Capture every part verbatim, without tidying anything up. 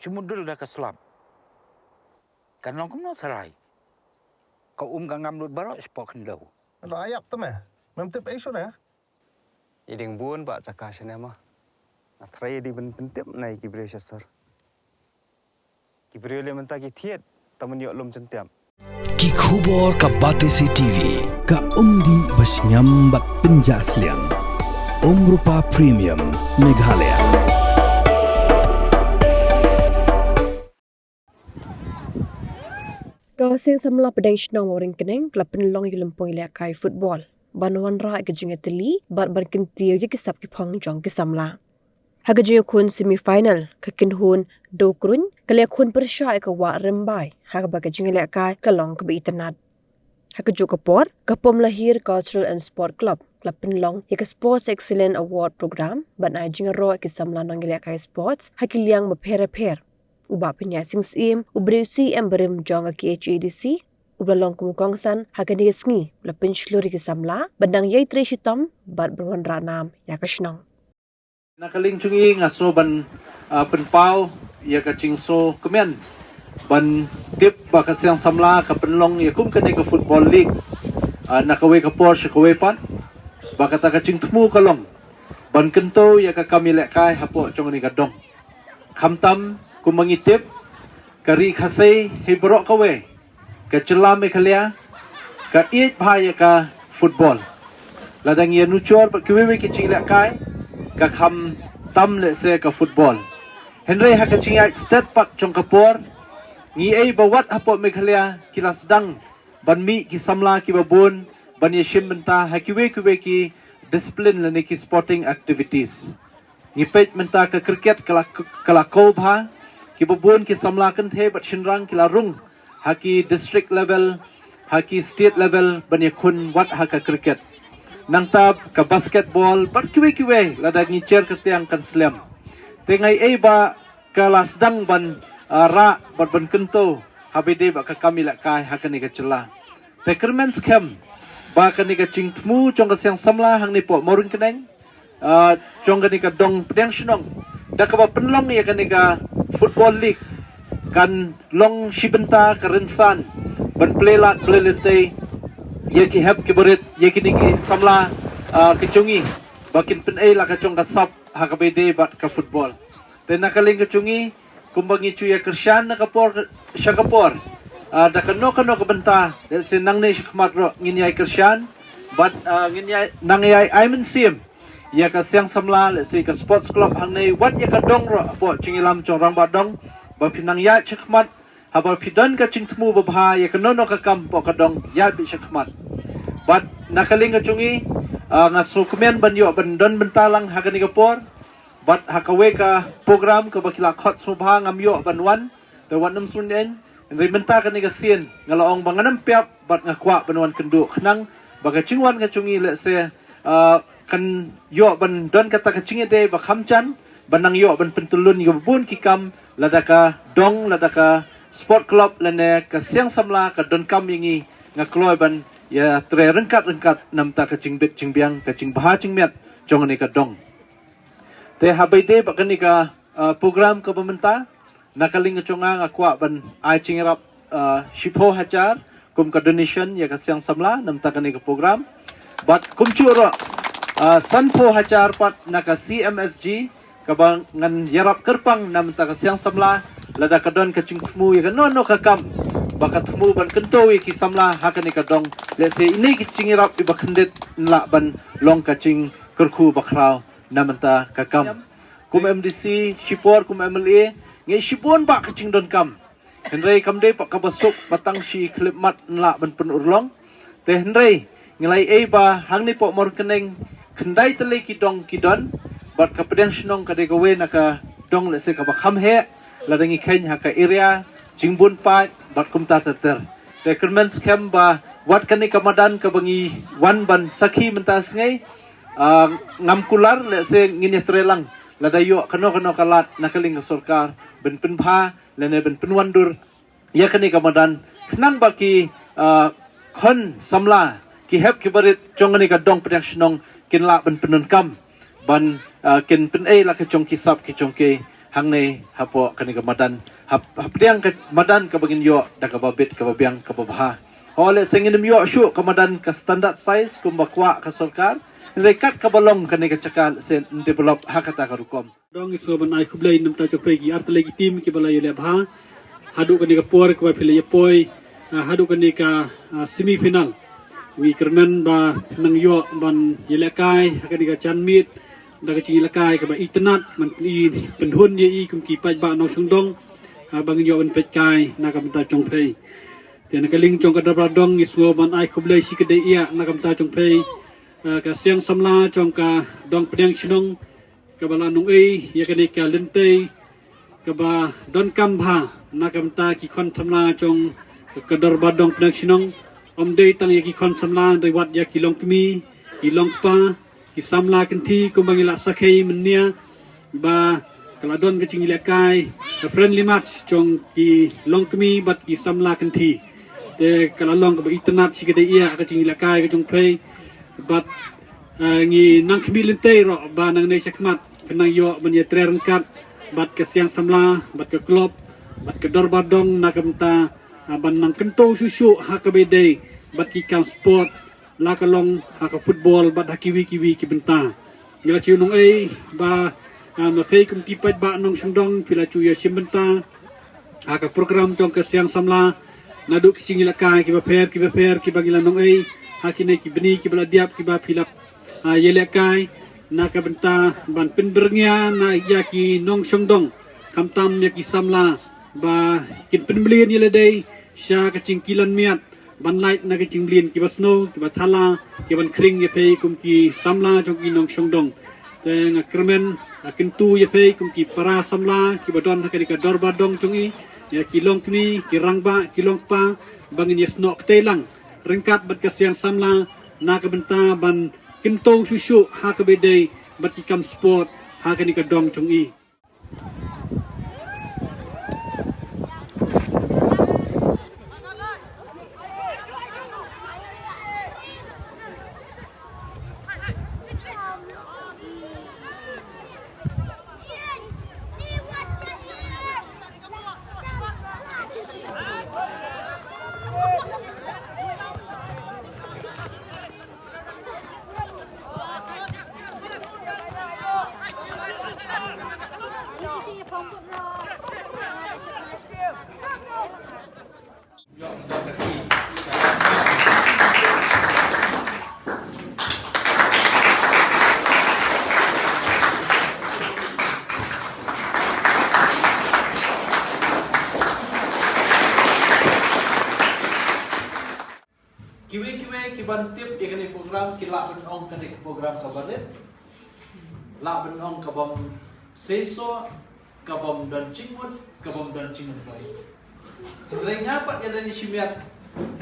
Te mudul da ka slap. Kan long kumno tharai. Ka um ka ngam lut baroh shapoh khyndew. Lo ayap te me. Mem tip ei shuh ne. I ding bun ba jaka shane ma. Nga tharai i ding ban pyntip na i ki briew sha sor. Ki briew le mynta ki thied ta man ïoh lum jyntiap. Ki khubor ka Batesi T V, ka umdih ba shngiam bad pynjah sliang. Umrupa Premium, Meghalaya. Ka Seng Samla Pdeng Shnong Mawryngkneng ka la pynlong ïa ka lympung ïalehkai football ban wanrah ïa ka jingïatylli bad ban kyntiew ïa ki sap ki phong jong ki samla. Ha ka jingïakhun semi final, ka kynhun Dewkruiñ ka la ïakhun pyrshah ïa ka Wah Rymbai, ha kaba ka jingïalehkai ka long kaba itynnad. Ha kajuh ka por, ka Pom Lahir Cultural and Sport Club ka la pynlong ïa ka Sports Excellence Award Program ban ai jingïaroh ïa ki samla nongïalehkai sports ha ki liang bapher bapher. U Bah Pynïaid Sing Syiem, u briew C M barim jong ka K H A D C, u ba la long kum u kongsan ha kane ka sngi, u la pynshlur ïa ki samla ban nang ïai trei shitom bad ban wanrah nam ïa ka shnong. Na ka liang jong ngi nga sngew ban, ah, pynpaw ïa ka jingsngewkmen ban tip ba ka Seng Samla ka pynlong ïa kum kane ka football league, ah, na kawei ka por sha kawei pat, ba kata ka jingthmu ka long ban kyntu ïa ka kam ïalehkai hapoh jong kane ka dong. Khamtam kumba ngi tip, ka ri Khasi hi baroh kawei, ka jylla Meghalaya ka ïeit bha ïa ka football. Lada ngi ïanujor bad kiwei kiwei ki jingïalehkai, ka khamtam lehse ka football. Hynrei ha ka jingïaid stet pat jong ka por, ngi ei ba wat hapoh Meghalaya ki la sdang ban mih ki samla kiba bun ban ïashim bynta ha kiwei kiwei ki discipline lane ki sporting activities. Ngi peit mynta ka cricket ka la, ka la kow bha, kiba bun ki samla kynthei bad shynrang ki la rung ha ki district level, ha ki state level ban ïakhun wat ha ka cricket. Nangta ka basketball bad kiwei kiwei lada ngi jer kyrteng kan slem. Te nga ei ba ka la sdang ban, ah, rah bad ban kyntu haba ïadei bad ka kam ïalehkai ha kane ka jylla. Te kyrmen skhem ba kane ka jingthmu jong ka Seng Samla hangne hapoh Mawryngkneng, ah, jong kane ka dong pdeng shnong, da kaba pynlong ïa kane ka football league kan long shi bynta ka rynsan ban plie lad plie lynti ïa ki hep ki barit, ïa kine ki samla, ah, ki jong ngi ba kin pynei la ka jong ka sap ha kaba ïadei bad ka football. Te na ka liang ka jong ngi, kumba ngi ju ïa kyrshan na ka por sha ka por, ah, da kano kano ka bynta, lehse nangne shakhmat ruh ngin ïa kyrshan bad, ah, ngin ïa nang ïa ai mynsiem ïa ka Seng Samla, lehse ka sports club hangne, wat ïa ka dong ruh hapoh jingïalam jong Rangbah Dong, ba phin nang ïa shakhmat, haba phi don ka jingthmu babha ïa kano kano ka kam hapoh ka dong, ïa bit shakhmat. Bad na ka liang ka jong ngi, ah, nga sngewkmen ban ïoh ban don bynta lang ha kane ka por. Bad ha kawei ka program kaba ki la khot sngewbha ngam ïoh ban wan, te wat nym suniein. Hynrei mynta kane ka sien nga la ong ba ngan ym pep bad nga kwah ban wan kynduh khnang ba ka jingwan ka jong ngi lehse, ah, kan ïoh ban don kata ka jingïadei ba kham jan, ban nang ïoh ban pyntyllun ïa ba bun ki kam, lada ka dong, lada ka sport club lane ka Seng Samla ka donkam ïa ngi, nga kloi ban ïatrei ryngkat ryngkat namar ka jingbit jingbiang, ka jingbha jingmiat jong kane ka dong. Te haba ïadei bad kane ka, ah, program kaba mynta, na ka liang ka jong nga nga kwah ban ai jingïarap, ah, shiphew hajar kum ka donation ïa ka Seng Samla namar kane ka program. Bad kumjuh ruh, ah, sanphew hajar pat na ka C M S G, kaba ngan ïarap kyrpang namar ka Seng Samla, lada ka don ka jingthmu ïa kano kano ka kam ba ka thmu ban kyntu ïa ki samla ha kane ka dong, lehse ine ki jingïarap iba khyndiat yn lah ban long ka jingkyrkhu bakhraw namar ka kam. Kum M D C shipor, kum M L A, ngi shibun ba ka jingdonkam. Hynrei kam dei pat kaba suk ba tang shi khyllipmat yn lah ban pynurlong. Te hynrei ngi la ei ba hangne hapoh Mawryngkneng khyndai tylli ki dong ki don, bad ka pdeng shnong ka dei kawei na ka dong lehse kaba kham heh, lada ngi kheiñ ha ka area, jingbun paid bad kumta ter ter. Te kyrmen skhem ba wat kane ka madan kaba ngi wan ban sakhi mynta sngi, ah, ngam kular, lehse ngin ïatrei lang lada ïoh kano kano ka lad na ka liang ka sorkar ban pynbha lane ban pynwandur ïa kane ka madan, khnang ba ki, ah, khun samla, ki hep ki barit jong kane ka dong pdeng shnong kin lah ban pyndonkam, ban, ah, kin pynei la ka jong ki sap ki jong ki Hangne hapoh kane ka madan, hap hapdeng ka madan kaba ngin ïoh da kaba bit kaba biang kaba bha. Ho leh sngewbha ngin ym ïoh shuh ka madan ka standard size kumba kwah ka sorkar. Hynrei kat kaba long kane ka jaka leh sngewbha ngin develop ha kata ka rukom. Dong ngi sngewbha ban ai khublei namar ta jong phi ki artylli ki team kiba la ïaleh bha haduh kane ka por kaba phi la ïa poi haduh kane ka semi final. Ngi kyrmen ba nang ïoh ban ïalehkai ha kane ka janmiet da ka jingïalehkai kaba itynnad, ban pynhun ïa i kum ki paidbah nongshong dong ba ngin ïoh ban peitkai na ka bynta jong phi. Te na ka liang jong ka Dorbar Dong ngi sngewbha ban ai khublei shikatdei ïa na ka bynta jong phi, ka siang samla jong ka dong pdeng shnong kaba la nong ei ïa kane ka lynti kaba donkam bha na ka bynta ki khon samla jong ka Dorbar Dong pdeng shnong. Ym dei tang ïa ki khon samla, dei wat ïa ki longkmie, ki longkpa, ki samla kynthih kumba ngi la sakhi mynne ba ka la don ka jingïalehkai, ka friendly match jong ki longkmie bad ki samla kynthih. Te ka la long kaba itynnad shikatdei ïa ka jingïalehkai ka jong phi bad ngi nang khmih lynti ruh ba nangne shakhmat ka nang ïoh ban ïatrei ryngkat bad ka siang samla bad ka club bad ka Dorbar Dong na ka bynta ban nang kyntu shuh shuh ha kaba ïadei bad ki kam sport, la ka long ha ka football bad ha kiwei kiwei ki bynta. Ngi la shu nong ei ba ma phi kum ki paidbah nongshong dong phi la shu ïashim bynta ha ka program jong ka siang samla naduh ki jingïalehkai kiba pher kiba pher kiba ngi la nong ei ha kine ki bnai kiba la dep kiba phi la ïalehkai na ka bynta ban pynbyrngia na ïa ki nongshong dong, khamtam ïa ki samla ba kin pynmlien ïa lade sha ka jingkilan miat ban lait na ka jingmlien kiba sniew kiba thala kiban khring ïa phi kum ki samla jong ki nongshong dong. Te nga kyrmen nga kyntu ïa phi kum ki para samla kiba don ha kane ka Dorbar Dong jong i, ïa ki longkmie, ki rangbah, ki longkpa, ba ngin ïasnoh kti lang ryngkat bad ka siang samla na ka bynta ban kyntu shuh shuh ha kaba ïadei bad ki kam sport ha kane ka dong jong i. Kiwei kiwei ki ban tip ïa kane program ki lah ban ong kane ka program ka barit, lah ban ong ka bym seisoh, ka bym don jingmut, ka bym don jingmut. Hynrei nga pat ïa lade shi miet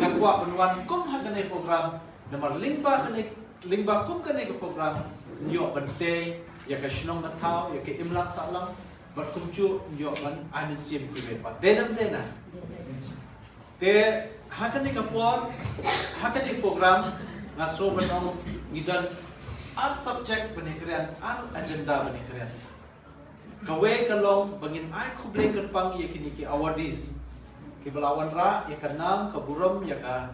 nga kwah ban wan kum ha kane program namar lyngba kane, lyngba kum kane ka program ïoh ban tei ïa ka shnong ka thaw, ïa ka imlang sahlang, bad kumjuh ïoh ban ai mynsiem kiwei pat. Dei nam dei na. Te ha kane ka por, ha kane program nga sngew ban ong ngi don ar subject ban ïakren, ar agenda ban ïakren. Kawei ka long ba ngin ai khublei kyrpang ïa kine ki awardees kiba la wanrah ïa ka nam ka burom ïa ka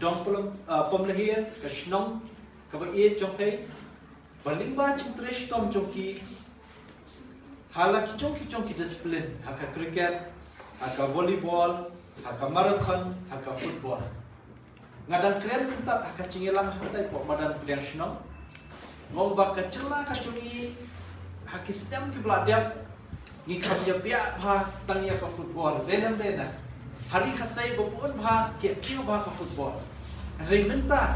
dong Pom, ah, Pomlahir, ka shnong kaba ïeit jong phi. Ba lyngba jingtrei shitom jong ki ha la ki jong ki jong ki discipline, ha ka cricket, ha ka volleyball, ha ka marathon, ha ka football. Nga dang kren mynta ha ka jingïalang hangtai hapoh madan pdeng shnong. Nga ong ba ka jylla ka jong ngi ha ki snem kiba la dep ngi kham ïa biah bha tang ïa ka football. Dei nam dei na. Ha ri Khasi ba bun bha ki kiew bha ka football. Hynrei mynta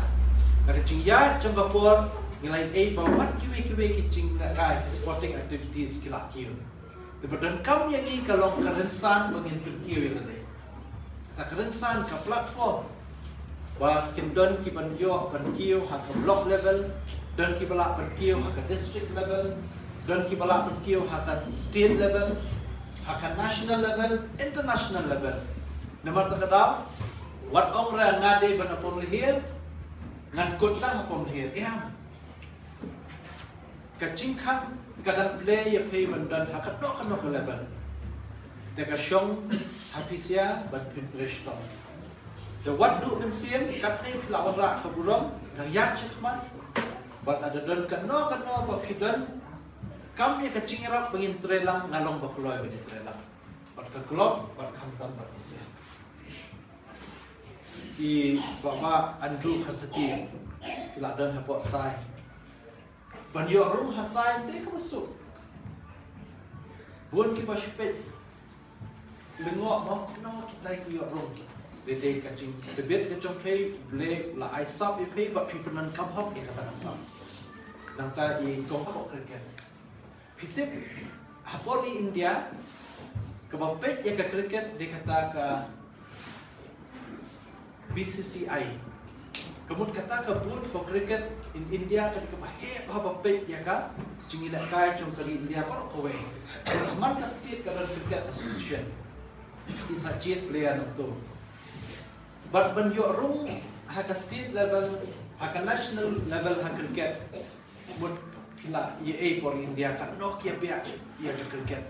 na ka jingïaid jong ka por ngi la ïohi ba wat kiwei kiwei ki jingïalehkai ki sporting activities ki la kiew. Te ba donkam ïa ngi ka long ka rynsan ba ngin pynkiew ïa lade. Ta ka rynsan ka platform ba kin don ki ban ïoh ban kiew ha ka block level, don ki ba lah ban kiew ha ka district level, don ki ba lah ban kiew ha ka state level, ha ka national level, international level. Namar ta ka daw wat ong re nga dei ban na Pomlahir, ngan kut lang ha Pomlahir. Em. Ka jingkhang Ka dang plie ïa phi ban don ha katno katno ka level. Te ka shong ha phi sha ban pyntrei shitom. Te wat duh mynsiem, katne phi la wanrah ka burom, nang ïaid shakhmat. Bad lada don katno katno ba phi don, kam ïa ka jingïarap ba ngin trei lang, nga long ba kloi ban ïatrei lang. Bad ka club, bad khamtam bad phi sha. I Bah Bah Andrew Kharsyntiew, ki la don hapoh Sai. Ban ïoh rung ha Sai te kaba suk. Bun kiba shu peit lyngngoh mo, no kita ki ïoh rung. Dei dei ka jingtbit ka jong phi, Blei u la ai sap ïa phi, bad phi pyndonkam hok ïa kata ka sap. Nangta i kong hapoh cricket. Phi tip, hapoh ri India, kaba peit ïa ka cricket dei kata ka B C C I. Ka mut kata ka Board for Cricket in India ka dei kaba heh bha ba peit ïa ka jingïalehkai jong ka ri India baroh kawei. Bad man ka state ka don Cricket Association. Ki sa jied player nangto. Bad ban ïoh rung ha ka state level, ha ka national level ha cricket. Mut phi la ïa ei por India katno ki ïa peit ïa ka cricket.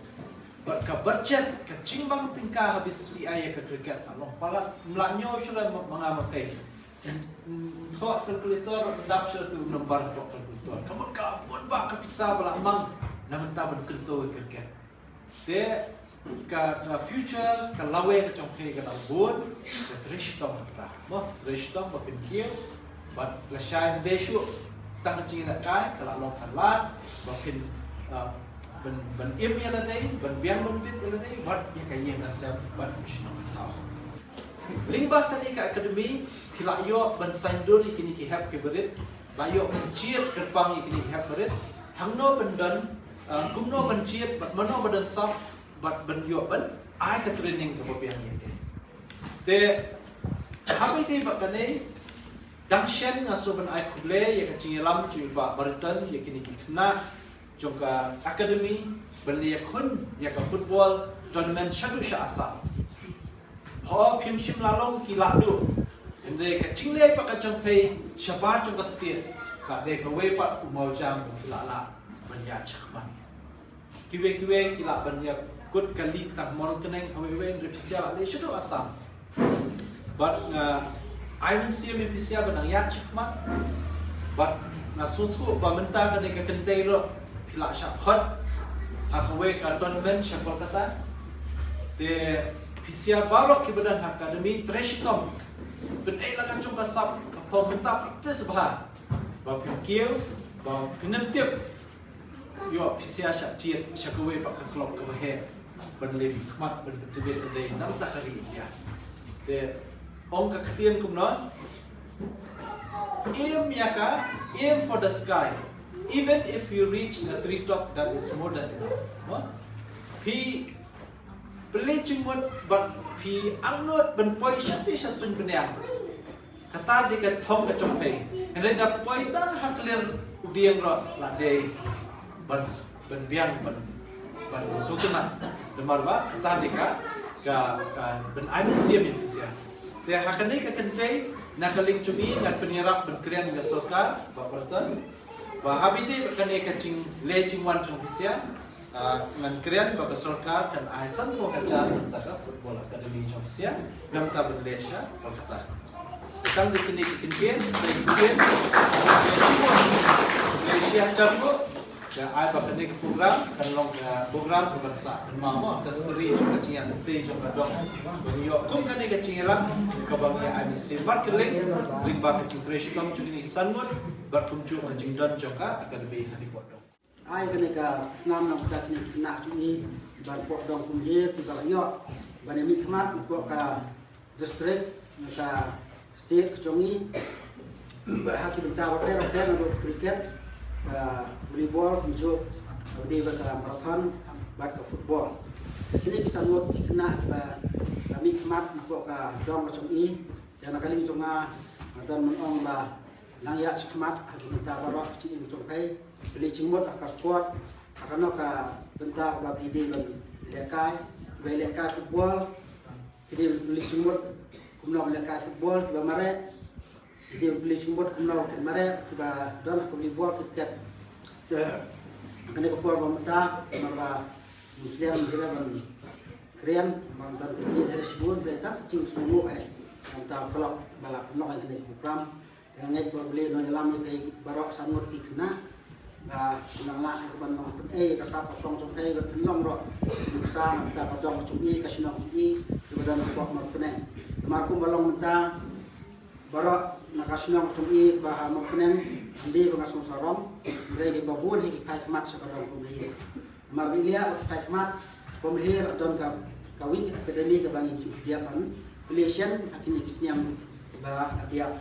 Bad ka budget, ka jingbang tyngka ha B C C I ïa ka cricket. Ka long palat, ym lah ñiew shuh la ma nga ma phi. Thoh calculator, dap shuh tu number thoh calculator. Ka mut ka bun bah ka pisa ba la mang na bynta ban kyntu ïa ka cricket. Te ka, ka future, ka lawei ka jong phi ka dang bun, ka trei shitom kata. Mo, trei shitom ba pynkiew, bad lashai ym dei shuh tang ka jingïalehkai, ka la long ka lad ba phin, ah, ban, ban im ïa lade, ban biang ban bit ïa lade, wat ïa ka ïing ka sem, bad ka shnong ka thaw. Lyngba kane ka academy, phi la ïoh ban saiñdur ïa kine ki hep ki barit, la ïoh ban jied kyrpang ïa kine ki hep barit, hangno ban don, ah, kumno ban jied, bad mano ba don sap, bad ban ïoh ban ai ka training kaba biang ïa ki. Te, haba ïadei bad kane, dang shen nga shu ban ai khublei ïa ka jingïalam jong i Bah Bariton ïa kine ki khynnah jong ka academy ban leit ïakhun ïa ka football tournament shaduh sha Assam. Ho phim shym la long ki la duh. Hynrei ka jingleit pat ka jong phi shabar jong ka state ka dei kawei pat u mawjam ba phi la lah ban ïaid shakhmat. Kiwei kiwei ki lah ban ïakut ka league tang Mawryngkneng, hawei hawei, hynrei phi sha la leit shaduh Assam. Bad nga ai mynsiem ïa phi sha ban nang ïaid shakhmat. Bad nga sngewthuh ba mynta kane ka kynthei ruh phi la shah khot ha kawei ka tournament sha Kolkata. Te phi sha baroh kiba don ha academy trei shitom. Pyneh la ka jong ka sap ka pom mynta practice bha. Ba phin kiew, ba phin nym tip. Ïoh phi sha shah jied sha kawei pat ka club kaba heh ban leit khmat ban pyntbit ïa lade na bynta ka ri India. Te ong ka ktien kumno, aim ïa ka, aim for the sky. Even if you reach the tree top, that is more than enough. Mo? Phi pynleit jingmut bad phi angnud ban poi shatei sha suiñ bniah. Kata dei ka thong ka jong phi. Hynrei da poi tang ha klir u dieng ruh la dei ban, ban biang ban, ban sngewtynnat. Namar ba kata dei ka, ka, ka ban ai mynsiem ïa phi sha. Te ha kane ka kynthei na ka liang jong ngi ngan pynïarap ban kren ïa ka sorkar, Bah Bariton. Ba haba ïadei bad kane ka jingleit jingwan jong phi sha. Ah, ngan kren ba ka sorkar kan ai sanphew hajar na ka football academy jong phi sha, na bynta ban leit sha Kolkata. Tang da kine ki kyntien, da ki kyntien, da ki kyntien, da ki kyntien, da ai ba kane ka program kan long ka program ka ban sah kynmaw mo ka story jong ka jingïaid lynti jong ka dong. Ban ïoh kum kane ka jingïalang kaba ngi ai mynsiem. Bad ka link, link ba ka jingtrei shitom jong kine ki san ngut, bad kumjuh ka jingdon jong ka academy ha dei bad dong. Ai kane ka snam na ka kane ka khynnah jong ngi ba poh dong kumne kiba la ïoh ban ïa mihkhmat na poh ka district na ka state ka jong ngi. Ba ha ki bynta bapher bapher naduh cricket, ka volleyball, kumjuh ka dei ba ka marathon bad ka football. Kine ki san ngut ki khynnah ba la mihkhmat na poh ka dong ka jong ngi. Ïa na ka liang jong nga nga don ban ong ba nang ïaid shakhmat ha ki bynta baroh ka jingim jong phi. Pynleit jingmut ha ka sport, ha kano ka bynta kaba phi dei ban lehkai, kiba lehkai football, ki dei pynleit jingmut kumno ban lehkai football, kiba mareh, ki dei pynleit jingmut kumno kin mareh, kiba don ha ka volleyball, cricket. Te Kane ka por ba mynta, namar ba Muslim kira ban kren, ban ban kren, ada shibun, berita, cing semua, eh, mynta kelok bala penok kane ka program. Nga ngeit ba U Blei un ïalam ïa phi baroh, samut ki khynnah ba nang lah ban nang pyneh ka sap ka pong jong phi, ban pynlong roh nuksa na bynta ka dong jong i, ka shnong jong i, kiba don hapoh Mawphaneng. Namar kumba long mynta baroh na ka shnong jong i ba ha Mawphaneng, hynrei ba nga sngewsarong, hynrei ba bun hi ki phai khmat sha ka dong kumba ïa. Namar ba i la ïa phai khmat, kumba hi la don ka, kawei ka academy kaba ngi ju ïa ban plie shen ha kine ki snem ba la dep.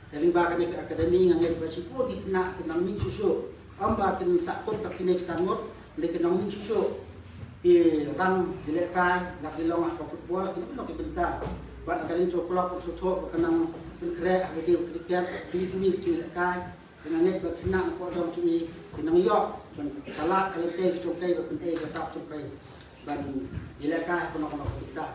Te lyngba kane ka academy nga ngeit ba shibun ki khynnah kin nang mih shuh shuh. Ym ba kin sah kut ha kine ki san ngut, hynrei kin nang mih shuh shuh. Ki rang ki lehkai, la ki long ha ka football, la ki long ki bynta. Bad ha ka liang jong u klub u sngewthuh ba kan nang pynkhreh ha ka game cricket, ki, ki, ki lehkai. Te nga ngeit ba ki khynnah na ka dong jong i kin nang ïoh ban kylla ka lynti ka jong ki, ban pyneh ka sap jong ki, ban ïalehkai ha kano kano ka bynta.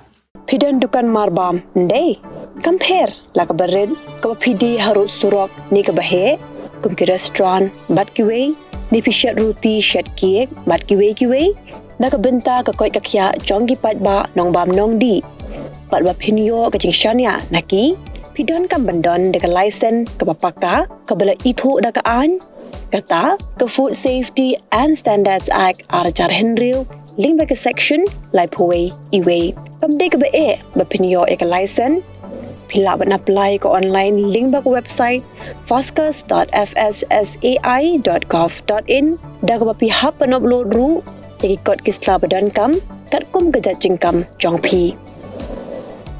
Phi don dukan marbam, ym dei? Kam pher la kaba rit, kaba phi die harud surok ne kaba heh, kum ki restaurant bad kiwei, ne phi shet ruti, shet cake bad kiwei kiwei. Na ka bynta ka koit ka khiah jong ki paidbah nongbam nongdih, bad ba phin ïoh ka jingshaniah na ki, phi donkam ban don da ka license kaba paka, kaba la ithuh da ka aiñ, kata ka Food Safety and Standards Act ar hajar hynriew, lyngba ka section laiphew wei E wei. Kam dei kaba eh ba phin ïoh ïa ka license. Phi lah ban apply ka online lyngba ka website foscus dot F S S A I dot gov dot in, da kaba phi hap ban upload ruh ïa ki kot ki sla ba donkam katkum ka jait jingkam jong phi.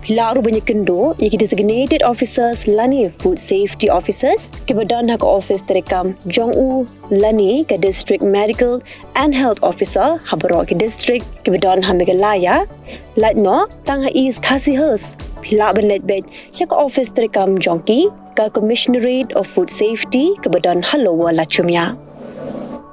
Phi lah ruh ban ïakynduh ïa ki designated officers lane food safety officers kiba don ha ka office treikam jong u lane ka district medical and health officer ha baroh ki district kiba don ha Meghalaya. Lait noh tang ha East Khasi Hills, phi lah ban leit beit sha ka office treikam jong ki, ka Commissionerate of Food Safety kaba don ha Lower Lachumia.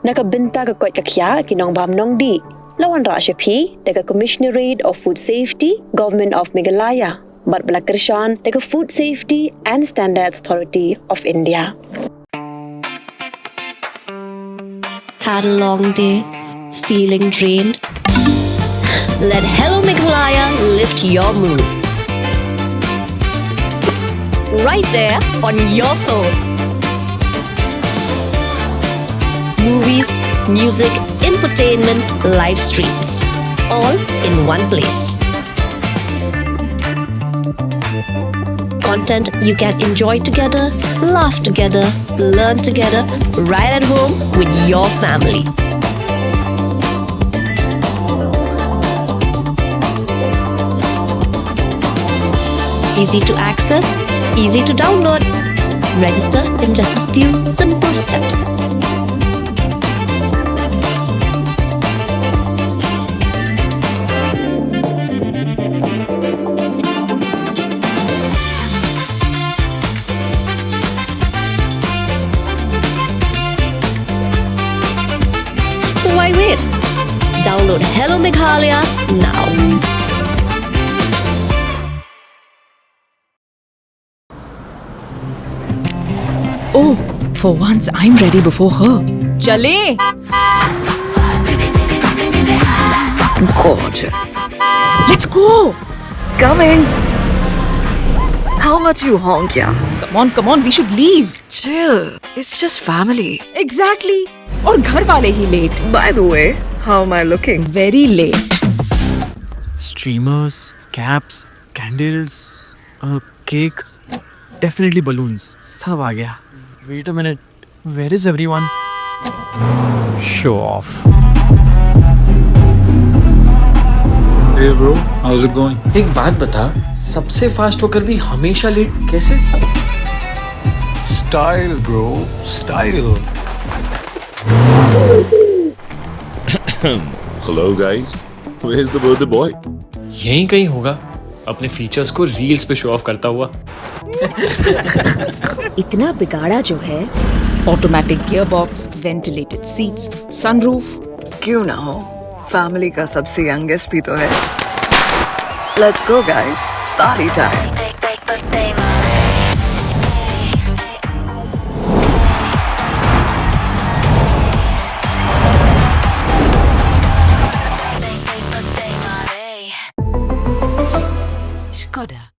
Na ka bynta ka koit ka khiah ki nongbam nongdih, la wanrah sha phi da ka Commissionerate of Food Safety, Government of Meghalaya, bad ba la kyrshan da ka Food Safety and Standards Authority of India. Had a long day? Feeling drained? Let Hello Meghalaya lift your mood. Right there on your phone. Movies, music, infotainment, live streams, all in one place. Content you can enjoy together, laugh together, learn together, right at home with your family. Easy to access, easy to download. Register in just a few simple steps. So why wait? Download Hello Meghalaya now. Oh, for once I'm ready before her. चलें। Gorgeous. Let's go. Coming. How much you honk, yeah? Come on, come on, we should leave. Chill. It's just family. Exactly. और घर वाले ही late. By the way, how am I looking? Very late. Streamers, caps, candles, a cake, definitely balloons. सब आ गया। Wait a minute, where is everyone? Show off. Hey bro, how's it going? एक बात बता, सबसे फास्ट होकर भी हमेशा लेट कैसे? Style bro, style. Hello guys, where's the birthday boy? यहीं कहीं होगा, अपने फीचर्स को रील्स पे शो ऑफ करता हुआ। इतना बिगाड़ा जो है। Automatic gearbox, ventilated seats, sunroof। क्यों ना हो, फैमिली का सबसे यंगेस्ट भी तो है। Let's go guys, party time. Skoda.